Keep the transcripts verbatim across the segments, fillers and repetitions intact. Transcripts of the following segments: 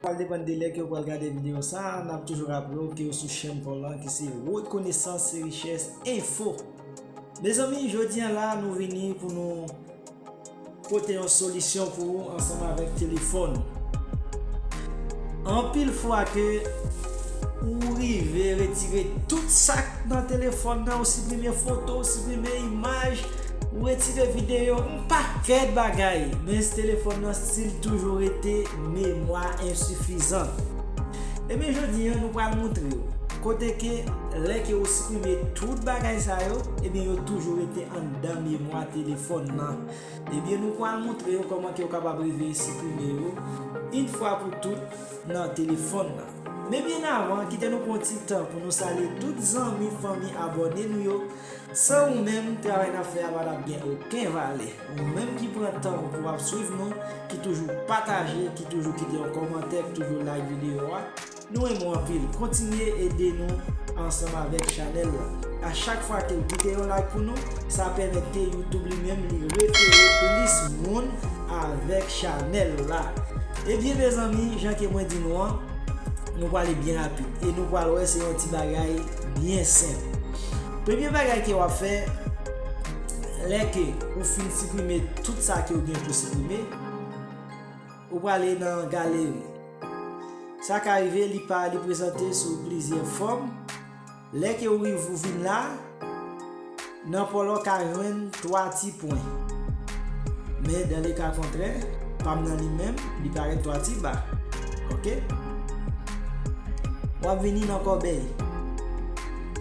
Pral depann de lè ke w pral gade videyo sa a, n ap toujou raple w ke w sou chèn pa w lan ki se Rekonesans se Richès Enfo. Mezanmi, jodi a la, nou vini pou nou pote yon solisyon pou ou ansanm avèk telefòn. Anpil fwa ke ou rive retire tout sa k nan telefòn nan, ou siprime foto, ou siprime imaj, ou retire videyo, yon pakèt bagay. Men telefòn nan still toujou rete memwa ensifizan. Ebyen, jodi a, nou pral montre w kote ke lè ke ou siprime tout bagay sa yo, ebyen, yo toujou rete anndan memwa telefòn nan. Ebyen, nou pral montre yo kòman ke ou kapab rive siprime yo yon fwa pou tout nan telefòn nan. Men byen avan, kite nou pran ti tan pou nou salye tout zanmi, fanmi, abòne nou yo. San ou menm, travay n ap fè a pa t ap gen okenn valè. Ou menm ki pran tan ou pou w ap swiv nou, ki toujou pataje, ki toujou kite yon kòmantè, ki toujou like videyo a, nou renmen w anpil. Kontinye ede nou ansanm avèk chanèl la. A chak fwa ke w kite yon like pou nou, sa pèmèt ke YouTube li menm li refere plis moun avèk chanèl la. Ebyen, mezanmi, jan ke mwen di nou an, nou prale byen rapid e nou pral wè se yon ti bagay byen senp. Premye bagay ke w ap fè, lè ke ou fin siprime tout sa ke w gen pou siprime, ou prale nan galeri. Sa ka rive li pa, li prezante sou plizyè fòm. Lè ke ou rive ou vin la, nan pa w lan w ka jwenn twa ti pwen. Men dans le cas contraire, pa m nan li menm, li parèt twa ti ba. Oke? W ap vini nan kòbèy.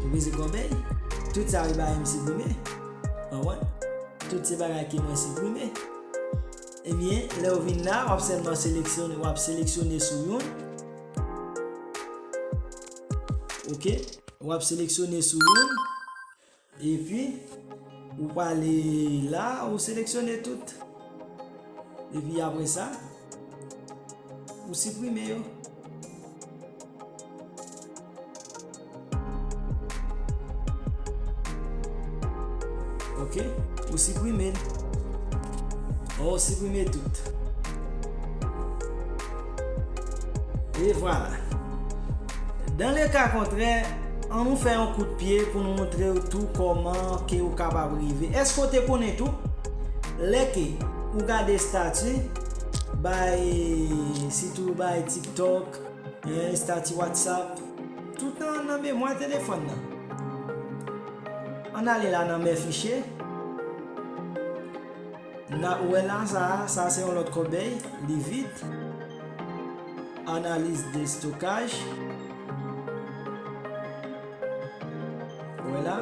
Ou peze kòbèy, tout sa yo bagay m siprime. Konprann? Tout se bagay ke mwen siprime. Ebyen, lè w vin la, w ap sèlman seleksyone, w ap seleksyone sou youn. Oke? W ap seleksyone sou youn. Epi, ou prale la, ou seleksyone tout. Epi apre sa, ou siprime yo. Oke, ou siprime l. Ou siprime tout. E vwala. Dans le cas contraire, ann nou fè yon kout pye pou nou montre w tou kòman ke ou kapab rive. Èske w te konnen tou? Lè ke ou gade estati, bay, sitou bay TikTok, estati WhatsApp, tout nan, nan memwa telefòn nan. Ann ale la nan mè fichye. N a, ou wè la, sa, sa se yon lòt kòbèy, li vid. Analiz de stokaj. Ou wè la,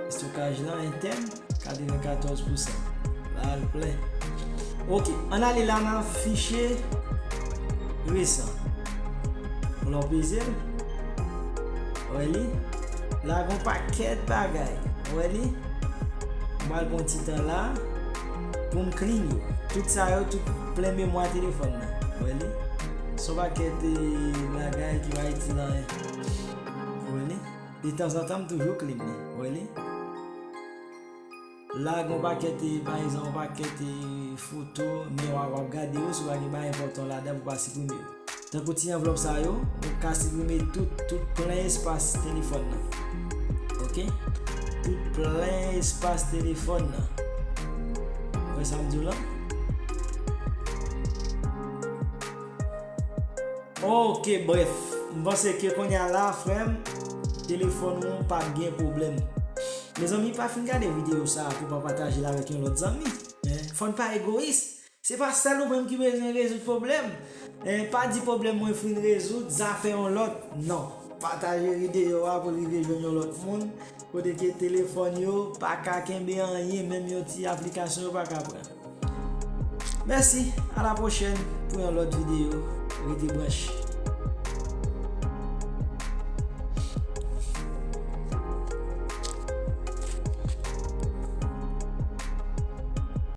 estokaj lan entèn, katrevenkatòz pousan. La, l plen. Oke, ann ale la nan fichye resan. Lè w peze l, wè li, la gen yon pakèt bagay. Wè li, m pral pran ti tan la pou m clean yo. Tout sa yo, tout plen memwa telefòn nan. Wè li, se yon pakèt, eh, bagay ki pa itil anyen. Wè li. Detanzantan, m toujou clean li. Wè li. La, gen yon pakèt, pa egzanp, yon pakèt foto, men w ap, w ap gade yo, si w pa gen bagay enpòtan ladan pou w pa siprime yo. Tankou ti anvlòp sa yo, ou ka siprime tout, tout plen espas telefòn nan. Oke? Tout plen espas telefòn nan. Ou wè sa m di w lan? Oke, brèf, m panse ke kounye a la, frè m, telefòn ou p ap gen pwoblèm. Mezanmi, pa fin gade videyo sa a pou w pa pataje l avèk yon lòt zanmi. Fò n pa egoyis. Se pa sèl ou menm ki bezwen rezoud pwoblèm. Pa di pwoblèm mwen fin rezoud, zafè yon lòt. Non. Pataje videyo a pou l rive jwenn yon lòt moun. Kote ke telefòn yo pa ka kenbe anyen, menm yon ti aplikasyon yo pa ka pran. Mèsi, a la pwochèn pou yon lòt videyo. Rete branche.